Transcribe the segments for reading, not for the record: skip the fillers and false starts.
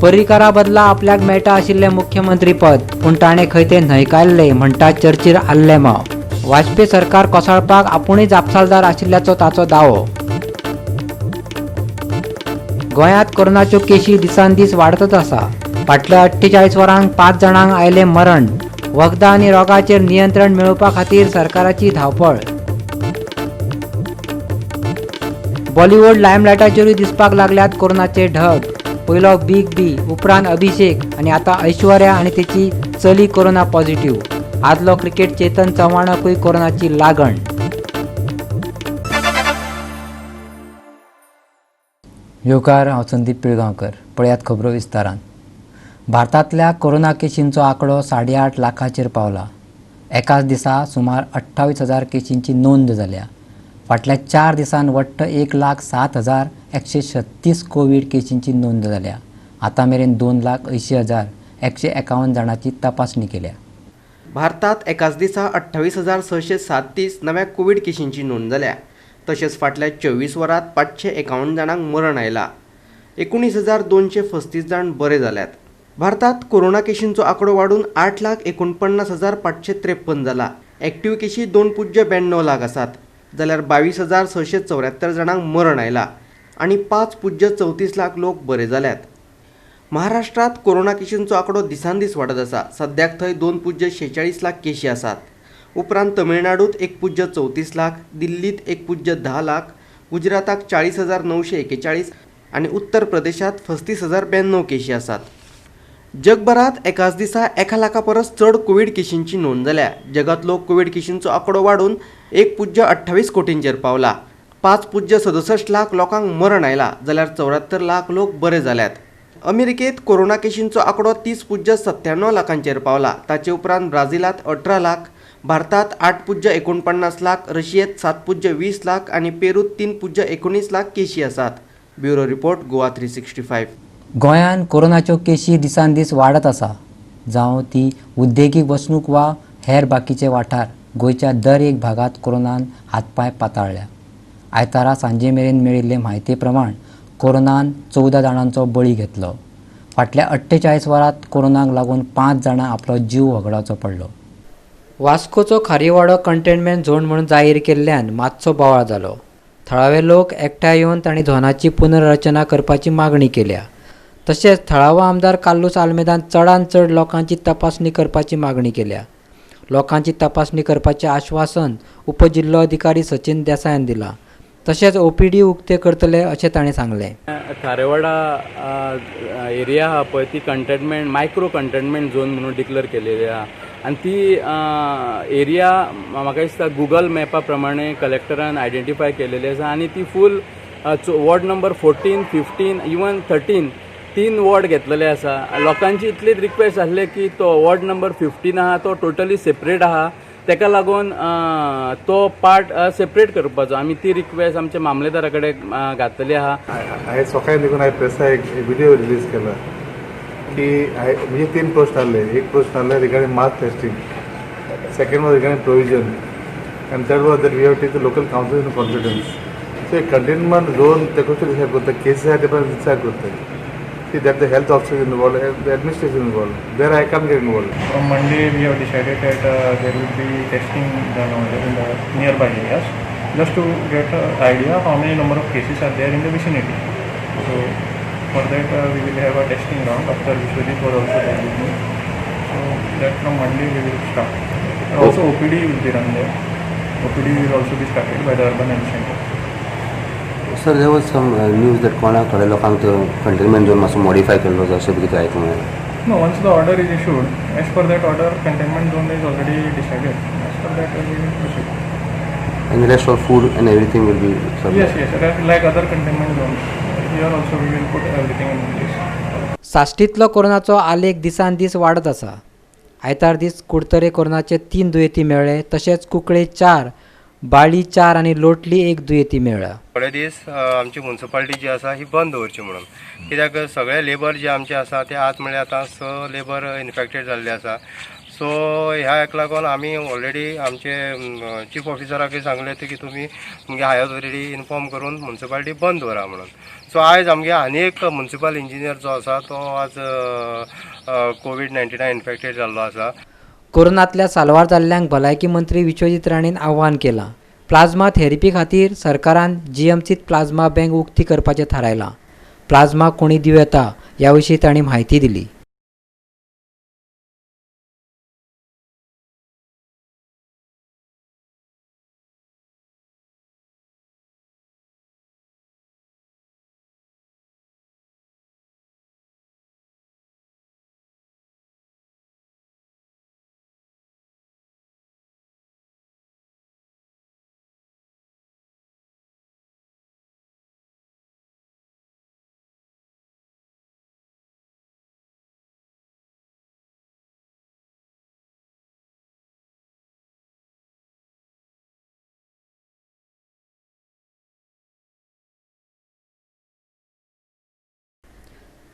पर्रीकारा बदला आपल्याक मेळटा आशिल्लें मुख्यमंत्रीपद, पूण ताणें खंय तें न्हयकारलें म्हणटा चर्चील आल्लेमांव. वाजपेयी सरकार कोसळपाक आपुणूय जापसालदार आशिल्ल्याचो ताचो दावो. गोंयांत कोरोनाच्यो केशी दिसान दीस वाडतच आसा. फाटल्या 48 वरांक 5 जाणांक आयलें मरण. वखदां आनी रोगाचेर नियंत्रण मेळोवपा खातीर सरकाराची धांवपळ. बॉलिवूड लायमलायटाचेरूय दिसपाक लागल्यात कोरोनाचे ढग. पयलो बीग बी, उपरांत अभिषेक आनी आतां ऐश्वर्या आनी तेची चली कोरोना पॉझिटिव्ह. आदलो क्रिकेट चेतन चव्हाणाकूय कोरोनाची लागण. येवकार, हांव संदीप पिळगांवकर. पळयात खबरो विस्तारान. भारतांतल्या कोरोना केशींचो आंकडो 8.5 लाखाचेर पावला. एकाच दिसा सुमार 28,000 केशींची नोंद जाल्या. फाटल्या 4 दिसांत वट्ट 1,07,136 कोवीड केशींची नोंद जाल्या. आतां मेरेन 2,80,151 जाणांची तपासणी केल्या. भारतात एकाच दिसा 28,637 नव्या कोवीड केशींची नोंद जाल्या. तशेंच फाटल्या 24 वरांत 551 जाणांक मरण आयलां. 19,235 जाण बरे जाल्यात. भारतात कोरोना केशींचो आंकडो वाडून 8,49,553 जाला. एक्टिव्ह केशी 2.92 लाख आसात, जाल्यार 22,674 जाणांक मरण आयलां आनी 5.34 लाख लोक बरे जाल्यात. महाराष्ट्रात कोरोना केशींचो आंकडो दिसान दीस वाडत आसा. सद्याक थंय 2.46 लाख केशी आसात. उपरांत तमिळनाडूत 1.34 लाख, दिल्लीत 1.10 लाख, गुजराताक 40,941 आनी उत्तर प्रदेशात 35,092 केशी आसात. जगभरात एकाच दिसा 1 लाखा परस चड कोवीड केशींची नोंद जाल्या. जगांतलो कोवीड केशींचो आंकडो वाडून 1.28 कोटींचेर पावला. 5.67 लाख लोकांक मरण आयलां, जाल्यार 74 लाख लोक बरे जाल्यात. अमेरिकेत कोरोना केशींचो आंकडो 30.97 लाखांचेर पावला. ताचे उपरांत ब्राझिलांत 18 लाख, भारतात 8.49 लाख, रशियेत 7.20 लाख आनी पेरूत 3.19 लाख केशी आसात. Bureau report, Goa 365. गोंयांत कोरोनाच्यो केशी दिसान दीस वाडत आसा. जावं ती उद्देगीक वसणूक वा हेर बाकीचे वाठार, गोंयच्या दर एक भागांत कोरोनान हातपांय पाताळ्ळ्या. आयतारा सांजे मेरेन मेळिल्ले म्हायती प्रमाण कोरोनान 14 जाणांचो बळी घेतलो. फाटल्या 48 वरांत कोरोनाक लागून 5 जाणांक आपलो जीव वगडावचो पडलो. वास्कोचो खारीवाडो कंटेनमेंट झोन म्हणून जाहीर केल्ल्यान मातसो बोवाळ जालो. थळावे लोक एकठांय येवन तांणी झोनाची पुनर्रचना करपाची मागणी केल्या. तशेंच थळावो आमदार कार्लूस आल्मेदान चडांत चड लोकांची तपासणी करपाची मागणी केल्या. लोकांची तपासणी करपाचें आश्वासन उपजिल्लोधिकारी सचिन देसायान दिलां. तशेंच ओपीडी उक्ते करतले अशें ताणें सांगलें. खारेवाडा एरिया आहा पळय, ती कंटेनमेंट, मायक्रो कंटेनमेंट झोन म्हणून डिक्लेअर केलेली आहा आनी ती एरिया म्हाका दिसता गुगल मॅपा प्रमाणे कलेक्टरान आयडेंटिफाय केलेली आसा आनी ती फूल वॉर्ड नंबर 14, 15, इवन 13, तीन वॉर्ड घेतलेले आसा. लोकांची इतलीच रिक्वेस्ट आसले की तो वॉर्ड नंबर 15 आहा तो टोटली सेपरेट आहा, तेका लागून तो पार्ट सेपरेट करपाचो. आमी ती रिक्वेस्ट आमच्या मामलेदारा कडेन घातलेली आहा. हांवें सकाळी देखून हांवें प्रेसा एक व्हिडिओ रिलीज केला की हांवें म्हणजे तीन प्रश्न आहले. एक प्रश्न आहले regarding mass testing, second was regarding provision and third was that we have take the local council in confidence. So एक कंटेनमेंट झोन ते कशें डिसायड करता, केसीस आहा ते पण डिसायड करता. See that the health officer is involved, the administration involved. There I can't get involved. From Monday, we have decided that there will be testing done over there in the nearby areas, just to get an idea how many number of cases are there in the vicinity. So for that, we will have a testing round. Dr. Vishwajit was also there with me. So that from Monday we will start. And also OPD will be run there. OPD will also be started by the urban health center. Sir, there was some news that कोणाक थोड्या लोकांक तो containment zone मातसो modify केल्लो अशें कितें आयकूंक मेळ्ळें. No, once the order is issued, as per that order, containment zone is already decided. As per that, we will proceed. And rest of food and everything will be Yes, like other containment zones. Here also we will put everything in place. साश्टींतलो कोरोनाचो आलेख दिसान दीस वाडत आसा. आयतार दीस कुडतरे कोरोनाचे 3 दुयेंती मेळ्ळे, तशेंच कुंकळे 4, बाळी 4 आनी लोटली 1 दुयेंती मेळ्ळा. थोडे दीस आमची म्युन्सिपालिटी जी आसा ही बंद दवरची म्हणून, कित्याक सगळे लेबर जे आमचे आसा ते आज म्हणल्यार आतां 6 लेबर इन्फेक्टेड जाल्ले आसा. सो ह्या हेका लागून आमी ऑलरेडी आमचे चीफ ऑफिसराकय सांगले की तुमी तुमगे हायर ऑथॉरिटी इन्फॉर्म करून म्युन्सिपालिटी बंद दवरा म्हणून. सो आयज आमगे आनी एक म्युन्सिपल इंजिनियर जो आसा तो आज कोवीड-19 इन्फेक्टेड जाल्लो आसा. कोरोनांतल्या साल्वार जाल्ल्यांक भलायकी मंत्री विश्वजीत राणेन आव्हान केलां. प्लाझ्मा थेरपी खातीर सरकारान जीएमसीत प्लाझ्मा बँक उक्ती करपाचें थारायलां. प्लाझ्मा कोणी दिवं येता ह्या विशीं तांणी म्हायती दिली.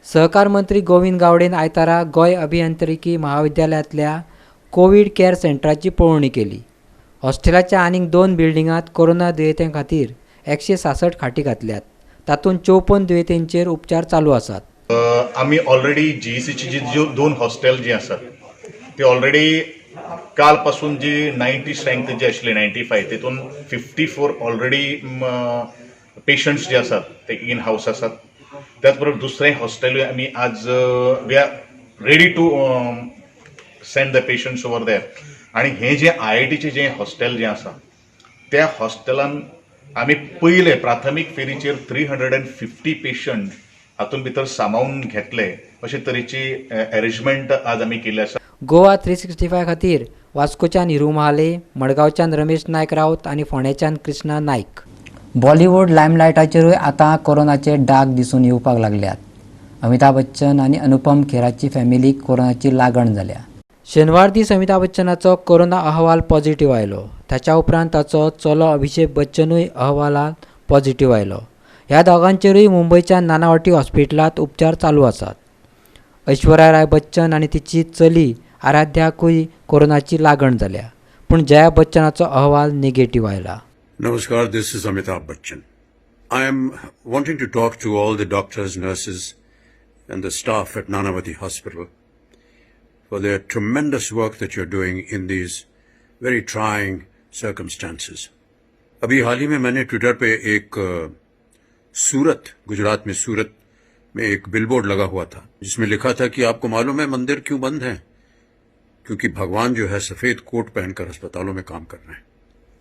सहकार मंत्री गोविंद गावडेन आयतारा गोंय अभियांत्रिकी महाविद्यालयांतल्या कोवीड केअर सेंटराची पळोवणी केली. हॉस्टेलाच्या आनीक 2 बिल्डिंगांत कोरोना दुयेंत्यां खातीर 166 खाटी घातल्यात. तातूंत 54 दुयेंतींचेर उपचार चालू आसात. आमी ऑलरेडी जीईसीची जी ज्यो 2 हॉस्टेल जी आसात ती ऑलरेडी काल पासून जी 90 स्ट्रेंथ जी आशिल्ली 95 तितून 54 ऑलरेडी पेशंट्स जे आसात ते इन हावस आसात. त्याच बरोबर दुसरें हॉस्टेलूय आमी आज we are ready to send the patients over there. आनी हें जें आयआयटीचें जें हॉस्टेल जें आसा त्या हॉस्टेलान आमी पयले प्राथमीक फेरीचेर 350 पेशंट हातूंत भितर सामावून घेतले अशे तरेची एरेंजमेंट आज आमी केल्ली आसा. गोवा 365 खातीर वास्कोच्यान हिरू महाले, मडगांवच्यान रमेश नायक राऊत आनी फोंडेच्यान कृष्णा नायक. बॉलिवूड लायमलायटाचेरूय आतां कोरोनाचे डाग दिसून येवपाक लागल्यात. अमिताभ बच्चन आनी अनुपम खेराची फॅमिलीक कोरोनाची लागण जाल्या. शेनवार दीस अमिताभ बच्चनाचो कोरोना अहवाल पॉझिटिव्ह आयलो. ताच्या उपरांत ताचो चलो अभिषेक बच्चनूय अहवालांत पॉझिटिव्ह आयलो. ह्या दोगांचेरूय मुंबयच्या नानावटी हॉस्पिटलांत उपचार चालू आसात. ऐश्वर्या राय बच्चन आनी तिची चली आराध्याकूय कोरोनाची लागण जाल्या, पूण जया बच्चनाचो अहवाल निगेटिव्ह आयला. Namaskar, this is Amitabh Bachchan. I am wanting to talk to all the doctors, nurses and the staff at Nanavati Hospital for their tremendous work that you're doing in these very trying circumstances. अभी हाल ही में मैंने Twitter pay एक सूरत, गुजरात में सूरत में एक billboard लगा हुआ था जिसमें लिखा था कि आपको मालूम है मंदिर क्यों बंद हैं? क्योंकि भगवान जो है सफेद कोट पहनकर अस्पतालों में काम कर रहे हैं.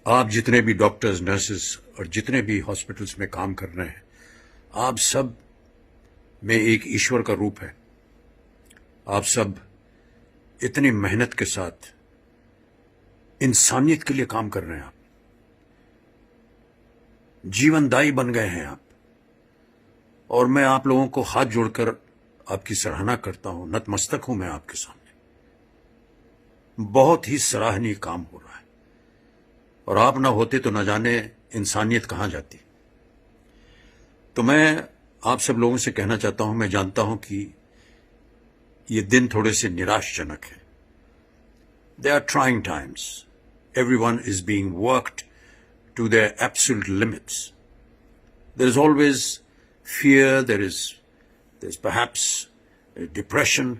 आप जितने भी डॉक्टर्स, नर्सेस और जितने भी हॉस्पिटल्स में काम कर रहे हैं, आप सब में एक ईश्वर का रूप है. आप सब इतनी मेहनत के साथ इंसानियत के लिए काम कर रहे हैं. आप जीवनदायी बन गए हैं आप. और मैं आप लोगों को हाथ जोड़कर आपकी सराहना करता हूं, नतमस्तक हूं मैं आपके सामने. बहुत ही सराहनीय काम हो रहा है और आप ना होते तो न जाने इंसानियत कहां जाती. तो मैं आप सब लोगों से कहना चाहता हूं, मैं जानता हूं कि ये दिन थोड़े से निराशजनक है. They are trying times. Everyone is being worked to their absolute limits. There is always fear, there's perhaps depression,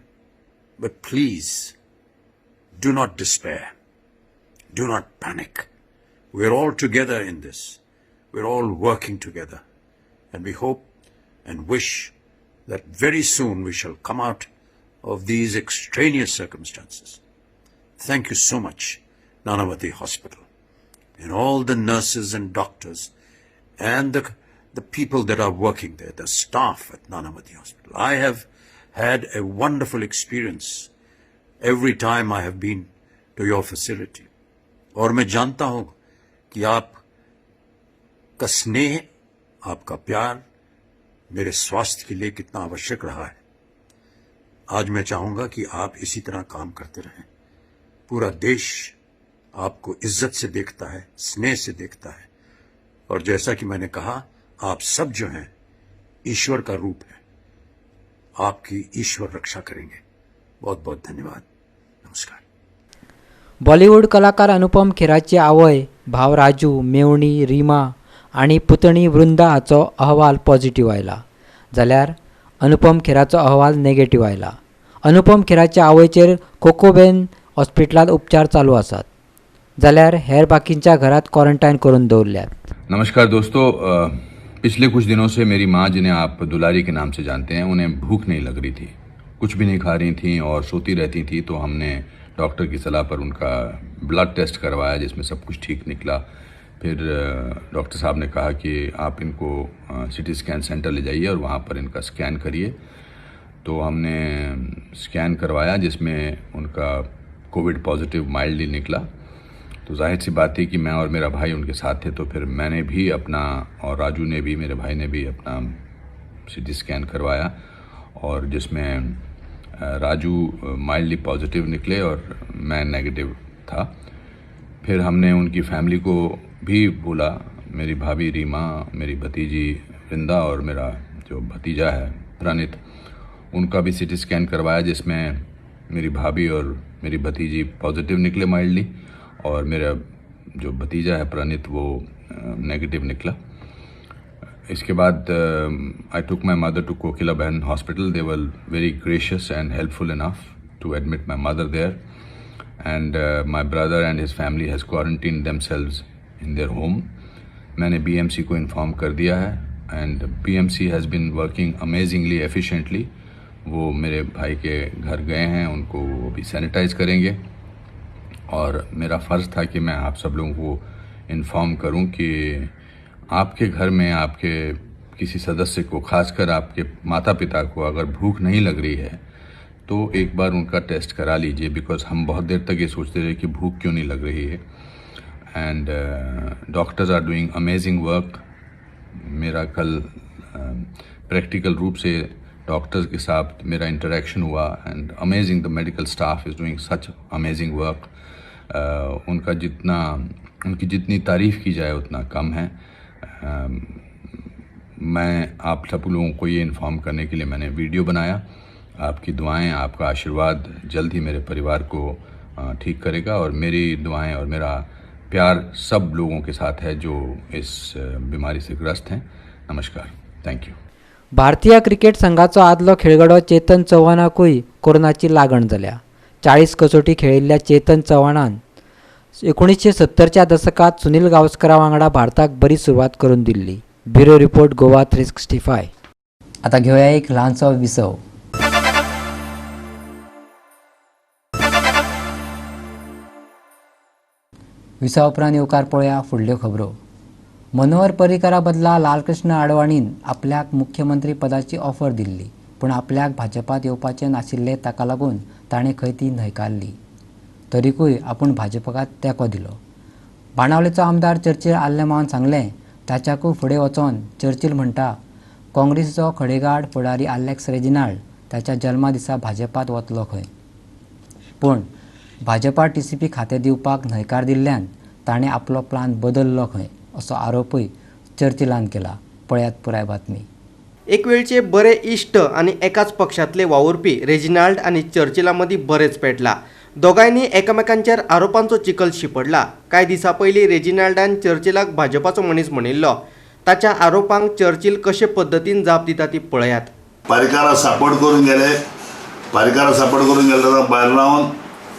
but please do not despair. Do not panic. We're all together in this. We're all working together. And we hope and wish that very soon we shall come out of these extraneous circumstances. Thank you so much, Nanavati Hospital, and all the nurses and doctors and the people that are working there, the staff at Nanavati Hospital. I have had a wonderful experience every time I have been to your facility. और मैं जानता हूं कि आप का स्नेह, आपका प्यार मेरे स्वास्थ्य K लिए कितना आवश्यक रहा है. आज मैं चाहूंगा कि आप इसी तरह काम करते रहें. पूरा देश आपको इज्जत से देखता है, स्नेह से देखता है। और जैसा कि मैंने कहा, आप सब जो हैं ईश्वर का रूप है, आपकी ईश्वर रक्षा करेंगे। बहुत बहुत धन्यवाद, नमस्कार। बॉलिवूड कलाकार अनुपम खेराची आवय, भाव राजू, मेवणी रीमा आनी पुतणी वृंदा हाचो अहवाल पॉझिटिव्ह आयला, जाल्यार अनुपम खेराचो अहवाल नेगेटिव्ह आयला। अनुपम खेराच्या आवयचेर कोकोबेन हॉस्पिटलांत उपचार चालू आसात, जाल्यार हेर बाकींच्या घरात क्वॉरंटायन करून दवरल्यात। नमस्कार दोस्तों, पिछले कुछ दिनों से मेरी माँ, जिन्हें आप दुलारी के नाम से जानते हैं, उन्हें भूख नहीं लग रही थी, कुछ भी नहीं खा रही थी और सोती रहती थी। तो हमने डॉक्टर की सलाह पर उनका ब्लड टेस्ट करवाया, जिसमें सब कुछ ठीक निकला। फिर डॉक्टर साहब ने कहा कि आप इनको सिटी स्कैन सेंटर ले जाइए और वहाँ पर इनका स्कैन करिए। तो हमने स्कैन करवाया, जिसमें उनका कोविड पॉजिटिव माइल्डली निकला। तो जाहिर सी बात थी कि मैं और मेरा भाई उनके साथ थे, तो फिर मैंने भी अपना और राजू ने भी, मेरे भाई ने भी अपना सिटी स्कैन करवाया, और जिसमें राजू माइल्डली पॉजिटिव निकले और मैं नेगेटिव था। फिर हमने उनकी फैमिली को भी बोला, मेरी भाभी रीमा, मेरी भतीजी वृंदा और मेरा जो भतीजा है प्रणित, उनका भी सिटी स्कैन करवाया, जिसमें मेरी भाभी और मेरी भतीजी पॉजिटिव निकले माइल्डली और मेरा जो भतीजा है प्रणित वो नेगेटिव निकला। इसके बाद I took my mother to Kokilaben hospital. They were very gracious and helpful enough to admit my mother there, and my brother and his family has quarantine themselves in their home. मैंने BMC को inform कर दिया है and BMC has been working amazingly efficiently. वो मेरे भाई K घर गए हैं, उनको वो भी सैनिटाइज करेंगे। और मेरा फ़र्ज़ था कि मैं आप सब लोगों को इन्फॉर्म करूं कि आपके घर में आपके किसी सदस्य को, खासकर आपके माता पिता को अगर भूख नहीं लग रही है तो एक बार उनका टेस्ट करा लीजिए, because हम बहुत देर तक ये सोचते रहे कि भूख क्यों नहीं लग रही है। And doctors are doing amazing work. मेरा कल प्रैक्टिकल रूप से डॉक्टर्स के साथ मेरा इंटरेक्शन हुआ and amazing, the medical staff is doing such amazing work. उनकी जितनी तारीफ़ की जाए उतना कम है। मैं आप सब लोगों को ये इन्फॉर्म करने के लिए मैंने वीडियो बनाया। आपकी दुआएं, आपका आशीर्वाद जल्द ही मेरे परिवार को ठीक करेगा और मेरी दुआएं और मेरा प्यार सब लोगों के साथ है जो इस बीमारी से ग्रस्त हैं। नमस्कार, thank you. भारतीय क्रिकेट संघाचो आदलो खेळगडो चेतन चव्हाणाकूय कोरोनाची लागण जाल्या। 40 कसोटी खेळिल्ल्या चेतन चव्हाणान 1970च्या दशकात सुनील गावस्करा वांगडा भारताक बरी सुरवात करून दिल्ली। Bureau report, Goa 365। आता घेवया एक ल्हानसो विसव। विसवा उपरांत येवकार पळोवया फुडल्यो खबरो। मनोहर पर्रीकरा बदला लालकृष्ण आडवाणीन आपल्याक मुख्यमंत्री पदाची ऑफर दिल्ली, पूण आपल्याक भाजपात येवपाचें नाशिल्लें, ताका लागून ताणें खंय ती न्हयकारली। तरीकूय आपूण भाजपाक तेंको दिलो। बाणावलेचो आमदार चर्चिल आल्लेमावान सांगलें, ताच्याकूय फुडें वचोन चर्चिल म्हणटा, काँग्रेसीचो खडेगाड फुडारी आलेक्स रेजिनाल्ड ताच्या जल्मा दिसा भाजपात वतलो खंय, पूण भाजपा टीसीपी खातें दिवपाक न्हयकार दिल्ल्यान ताणें आपलो प्लान बदल्लो खंय, असो आरोपूय चर्चिलान केला। पळयात पुराय बातमी। एक वेळचे बरे इश्ट आनी एकाच पक्षांतले वावुरपी रेजिनाल्ड आनी चर्चिला मदीं बरेच पेटला। दोगांयनी एकामेकांचेर आरोपांचो चिखल शिंपडला। कांय दिसां पयलीं रेजिनाल्डान चर्चिलाक भाजपाचो मनीस म्हणिल्लो। ताच्या आरोपांक चर्चिल कशे पद्दतीन जाप दिता ती पळयात। पारिकारा सपोर्ट करून गेले, पारिकारा सपोर्ट करून गेले तेन्ना भायर रावन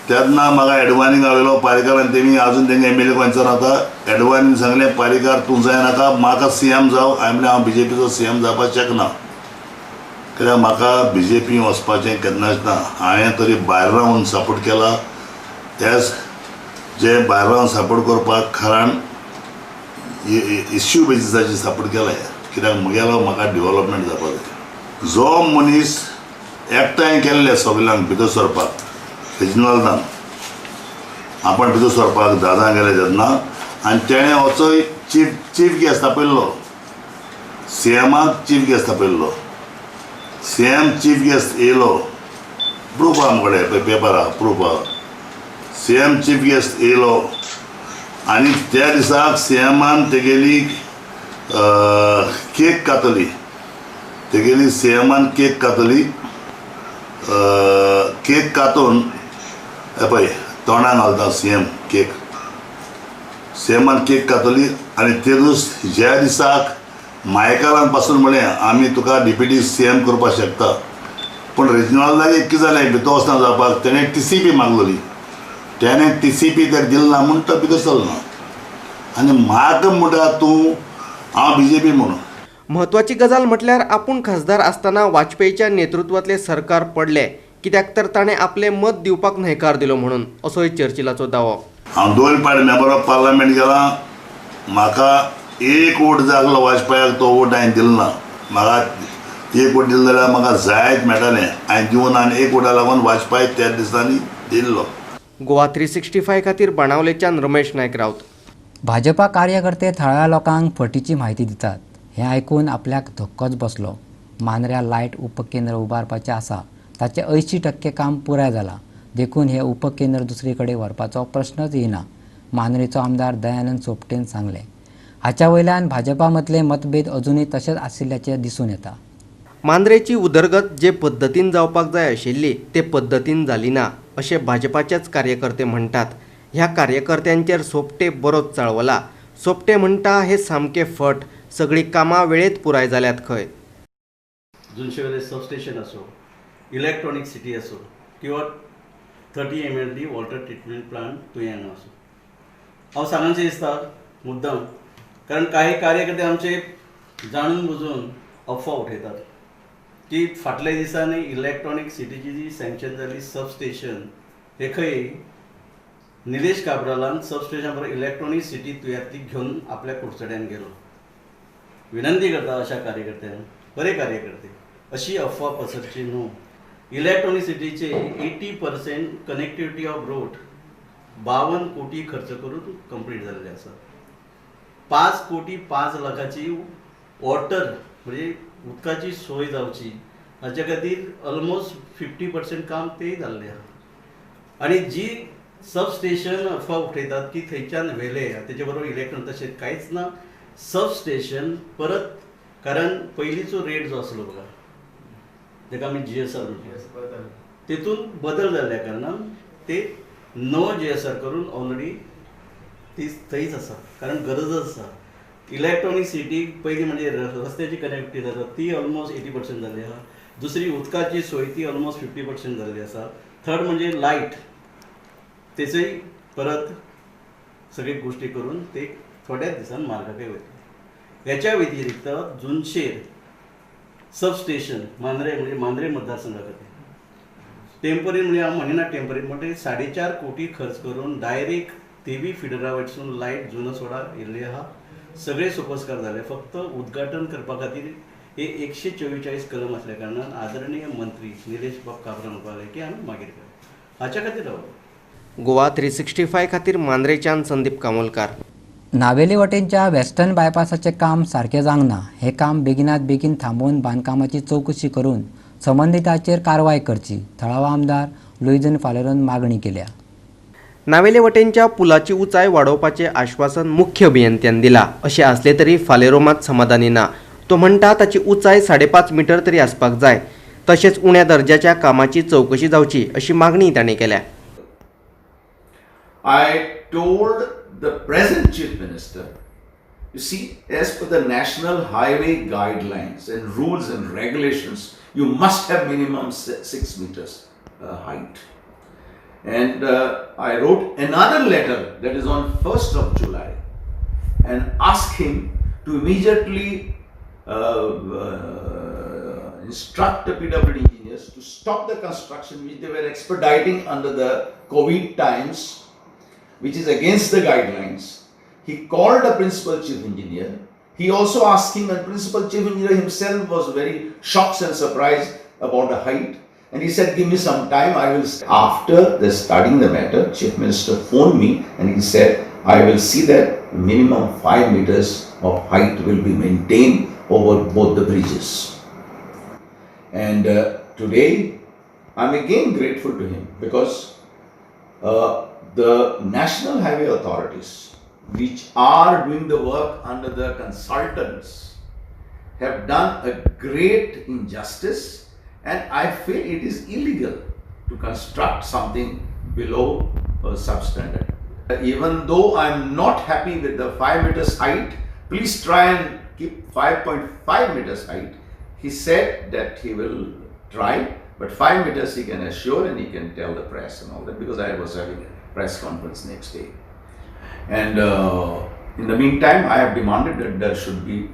तेन्ना म्हाका एडवानी गावयलो पारिकारान। तेमी अजून तेंगे एम एल ए खंयचो रावता, एडवानीन सांगलें पारिकार तूं जायनाका, म्हाका सी एम जाव। हांवें म्हणलें हांव बीजेपीचो सी एम जावपाक शकना, कित्याक म्हाका बीजेपी वचपाचें केन्नाच ना। हांवें तरी भायर रावन सपोर्ट केला, त्याच जे भायर रावन सपोर्ट करपाक कारण इश्यू बेजिसाचेर सपोर्ट केला, कित्याक म्हगेलो म्हाका डिवलपमेंट जावपाक जाय। जो मनीस एकठांय केल्ले सगल्यांक भितर सरपाक, रेजिनाल्डान आपण भितर सरपाक दादा गेले तेन्ना, आनी तेणें वचोय चीफ गेस्ट आपयल्लो, सी एमाक चीफ गेस्ट आपयल्लो, सी एम चीफ गेस्ट येयलो, प्रूफ आहा आमचे कडेन, पेपर आहा, प्रूफ आहा। सीएम चीफ गेस्ट येयलो आनी त्या दिसाक सीएमान तेगेली केक कातली, तेगेली सीएमान केक कातली. केक कातून हे पळय तोंडाक घालता सीएम केक, सीएमान केक कातली. आनी ते दीस ज्या दिसाक मायकलान पासून म्हळें आमी तुका डिप्युटी सीएम करपाक शकता, पूण रेजिनाल्दाक एक कितें जालें भितर वचना जावपाक तेणें टीसीपी मागलोली, तेणें टीसीपी ताका दिली ना म्हूण तो भितर सरलो ना. आनी म्हाका म्हणटा तूं हांव बीजेपी म्हणून. म्हत्वाची गजाल म्हटल्यार आपूण खासदार आसतना वाजपेयीच्या नेतृत्वांतलें सरकार पडलें कित्याक तर ताणें आपलें मत दिवपाक न्हयकार दिलो म्हणून, असोय चर्चिलाचो दावो. हांव 2 फावट मेंबर ऑफ पार्लमेंट गेला, म्हाका एक वोट जाय आसलो वाजपेयाक, तो वोट हांवें दिलो ना. म्हाका एक वोट दिलो जाल्यार म्हाका जायत मेळटालें, हांवें दिवन आनी एक वोटा लागून वाजपेयी त्या दिसांनी दिल्लो. गोवा 365 खातीर बाणावलेच्यान रमेश नायक राऊत. भाजपा कार्यकर्ते थळाव्या लोकांक फटीची म्हायती दितात हें आयकून आपल्याक धक्कोच बसलो. मांद्र्या लायट उपकेंद्र उबारपाचें आसा, ताचें 80% काम पुराय जालां, देखून हें उपकेंद्र दुसरे कडेन व्हरपाचो प्रश्नच येना, मांद्रेचो आमदार दयानंद सोपटेन सांगलें. हाच्या वयल्यान भाजपा मदले मतभेद अजुनूय तशेंच आशिल्ल्याचें दिसून येता. मांद्रेची उदरगत जे पद्दतीन जावपाक जाय आशिल्ली ते पद्दतीन जाली ना अशें भाजपाचेच कार्यकर्ते म्हणटात. ह्या कार्यकर्त्यांचेर सोपटे बरोच चाळवला. सोपटे म्हणटा हे सामके फट, सगळीं कामां वेळेत पुराय जाल्यात खंय. जुनशेवेले सबस्टेशन असो, इलेक्ट्रॉनिक सिटी असो किंवा 30 MLD water treatment plant तुयें हांगा असो. हांव सांगनशें दिसता मुद्दम, कारण काही कार्यकर्ते आमचे जाणून बुजून अफवा उठयतात की फाटल्या दिसांनी इलेक्ट्रॉनिक सिटीची जी सँक्शन जाली सबस्टेशन हे खंय निलेश काब्रालान सबस्टेशन बरोबर इलेक्ट्रॉनिक सिटी तुयांतली घेवन आपल्या कुडचड्यान गेलो. विनंती करता अशा कार्यकर्त्यांक, बरे कार्यकर्ते, अशी अफवा पसरची न्हू. इलेक्ट्रॉनिक सिटीचे 80% कनेक्टिविटी ऑफ रोड 52 कोटी खर्च करून कंप्लीट जाल्ले आसा. 5 कोटी 5 लाखाची वॉटर म्हणजे उदकाची सोय जावची हाच्या खातीर ऑलमोस्ट 50% काम तेय जाल्लें आसा. आनी जी सबस्टेशन अफवा उठयतात की थंयच्यान व्हेले तेजे बरोबर इलेक्ट्रॉन, तशें कांयच ना. सबस्टेशन परत, कारण पयलींचो रेट जो आसलो बघा ताका आमी GSR म्हणटा, तेतून बदल जाल्ल्या कारणान ते नवो GSR करून ऑलरेडी ती थंयच आसा, कारण गरजच आसा. इलेक्ट्रॉनिक सिटी पयलीं म्हणजे रस्त्याची कनेक्टिविटी जाता ती ऑलमोस्ट 80% जाल्ली आसा. दुसरी उदकाची सोय ती ऑलमोस्ट 50% जाल्ली आसा. थर्ड म्हणजे लायट, तेचेय परत सगळे गोश्टी करून ते थोड्याच दिसान मार्गाकय वयतले. हेच्या व्यतिरिक्त जुनशेर सबस्टेशन मांद्रे म्हणजे मांद्रे मतदारसंघा खातीर टेंपररी म्हणजे हांव म्हणिना टेंपररी, म्हणजे 4.5 कोटी खर्च करून डायरेक्ट तेवी फिडरा वयरसून लायट जुनो सोडा येयल्ली आहा. सगळे सोपस्कार जाले, फक्त उद्घाटन करपा खातीर हे 144 कलम आसल्या कारणान आदरणीय मंत्री निलेश बाब काब्राल म्हणपाक लागले की आमी मागीर करूया, हाच्या खातीर रावलो. गोवा 365 खातीर मांद्रेच्यान संदीप कामोलकार. नावेली वटेनच्या वेस्टर्न बायपासाचें काम सारकें जावंक ना. हें काम बेगिनात बेगीन थांबोवन बांदकामाची चवकशी करून संबंदिताचेर कारवाय करची, थळावो आमदार लुईझिन फालेरोन मागणी केल्या. नावेले वटेनच्या पुलाची उंचाय वाडोवपाचें आश्वासन मुख्य अभियंत्यान दिलां. अशें आसलें तरी फालेरो मात समाधानी ना. तो म्हणटा ताची उंचाय 5.5 मिटर तरी आसपाक जाय. तशेंच उण्या दर्जाच्या कामाची चवकशी जावची अशी मागणी ताणें केल्या. I told the present Chief Minister, you see, as per the National Highway guidelines and rules and regulations, you must have minimum 6 meters height. And I wrote another letter that is on 1st of July and asked him to immediately instruct the PWD engineers to stop the construction which they were expediting under the COVID times, which is against the guidelines. He called the principal chief engineer. He also asked him, and principal chief engineer himself was very shocked and surprised about the height. And he said, give me some time, I will. After the studying the matter, Chief Minister phoned me and he said, I will see that minimum 5 meters of height will be maintained over both the bridges. And today, I'm again grateful to him because The National Highway authorities, which are doing the work under the consultants, have done a great injustice, and I feel it is illegal to construct something below a substandard. Even though I am not happy with the 5 meters height, please try and keep 5.5 meters height. He said that he will try, but 5 meters he can assure, and he can tell the press and all that, because I was having a press conference next day. And in the meantime, I have demanded that there should be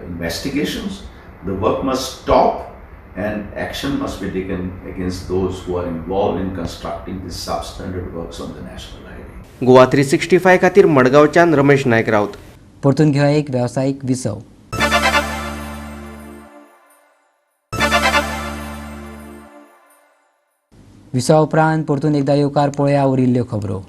investigations. The work must stop and action must be taken against those who are involved in constructing these substandard works on the national highway. Goa 365 खातीर मडगांवच्यान रमेश नायक राऊत. परतून घेवया एक वेवसायीक विसव. विसवा उपरांत परतून एकदा येवकार पळया उरिल्ल्यो खबरो.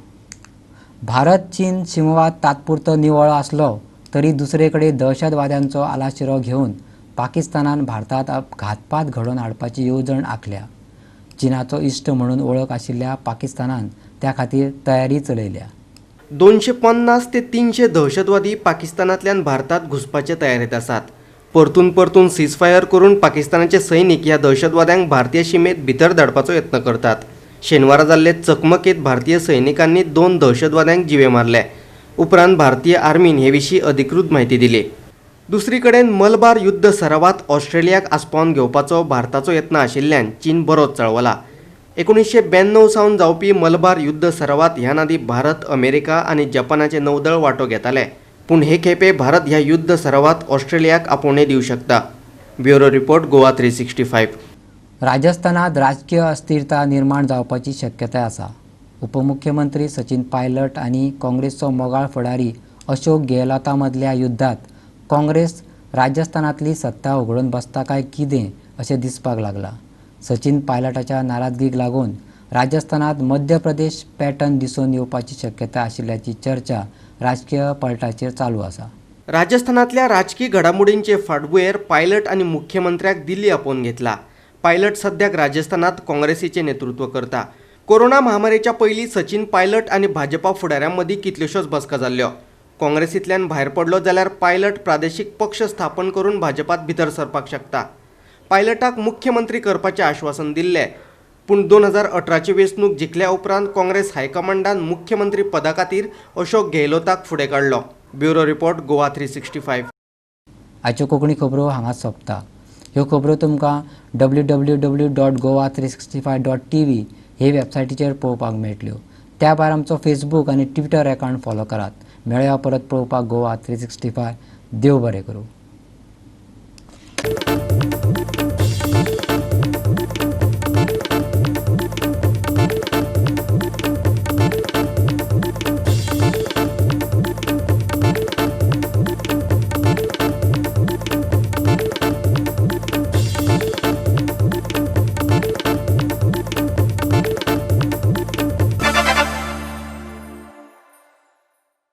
भारत चीन शिमवाद तात्पुरतो निवळ आसलो तरी दुसरे कडेन दहशतवाद्यांचो आलाशिरो घेवन पाकिस्तानान भारतांत घातपात घडोवन हाडपाची येवजण आंखल्या. चीनाचो इश्ट म्हणून वळख आशिल्ल्या पाकिस्तानान त्या खातीर तयारी चलयल्या. 250 ते 300 दहशतवादी पाकिस्तानांतल्यान भारतांत घुसपाचे तयारेंत आसात. परतून परतून सीजफायर करून पाकिस्तानाचे सैनिक ह्या दहशतवाद्यांक भारतीय शिमेंत भितर धाडपाचो यत्न करतात. शेनवारा जाल्ले चकमकेंत भारतीय सैनिकांनी 2 दहशतवाद्यांक जिवे मारले. उपरांत भारतीय आर्मीन हे विशीं अधिकृत म्हायती दिली. दुसरी कडेन मलबार युद्ध सरावात ऑस्ट्रेलियाक आस्पावन घेवपाचो भारताचो यत्न आशिल्ल्यान चीन बरोच चळवला. 1992 सावन जावपी मलबार युद्ध सरावात ह्या नादी भारत, अमेरिका आनी जपानाचे नौदळ वांटो घेताले. पूण हे खेपे भारत ह्या युद्ध सरावात ऑस्ट्रेलियाक आपोवणें दिवं शकता. Bureau report, Goa 365. राजस्थानात राजकीय अस्थिरता निर्माण जावपाची शक्यताय आसा. उपमुख्यमंत्री सचिन पायलट आनी काँग्रेसचो मोगाळ फुडारी अशोक गेहलोता मदल्या युद्धात काँग्रेस राजस्थानांतली सत्ता उगडून बसता काय कितें अशें दिसपाक लागलां. सचिन पायलटाच्या नाराजगीक लागून राजस्थानात मध्य प्रदेश पॅटर्न दिसून येवपाची शक्यता आशिल्ल्याची चर्चा राजकीय पलटाचेर चालू आसा. राजस्थानांतल्या राजकी घडामोडींचे फाटभुंयेर पायलट आनी मुख्यमंत्र्याक दिल्ली आपोवन घेतला. पायलट सद्याक राजस्थानात काँग्रेसीचें नेतृत्व करता. कोरोना महामारीच्या पयलीं सचिन पायलट आनी भाजपा फुडाऱ्यां मदीं कितल्योश्योच बसका जाल्ल्यो. काँग्रेसींतल्यान भायर पडलो जाल्यार पायलट प्रादेशीक पक्ष स्थापन करून भाजपात भितर सरपाक शकता. पायलटाक मुख्यमंत्री करपाचें आश्वासन दिल्लें, पूण 2018ची वेंचणूक जिखल्या उपरांत काँग्रेस हायकमांडान मुख्यमंत्री पदा खातीर अशोक गेहलोताक फुडें काडलो. Bureau report, Goa 365. आयच्यो कोंकणी खबरो हांगा सोंपता. ह्यो खबरो तुमकां www.goa365.tv हे वेबसायटीचेर पळोवपाक मेळटल्यो. त्या भायर आमचो फेसबूक आनी ट्विटर अकावंट फॉलो करात. मेळया परत पळोवपाक गोवा 365. देव बरें करूं.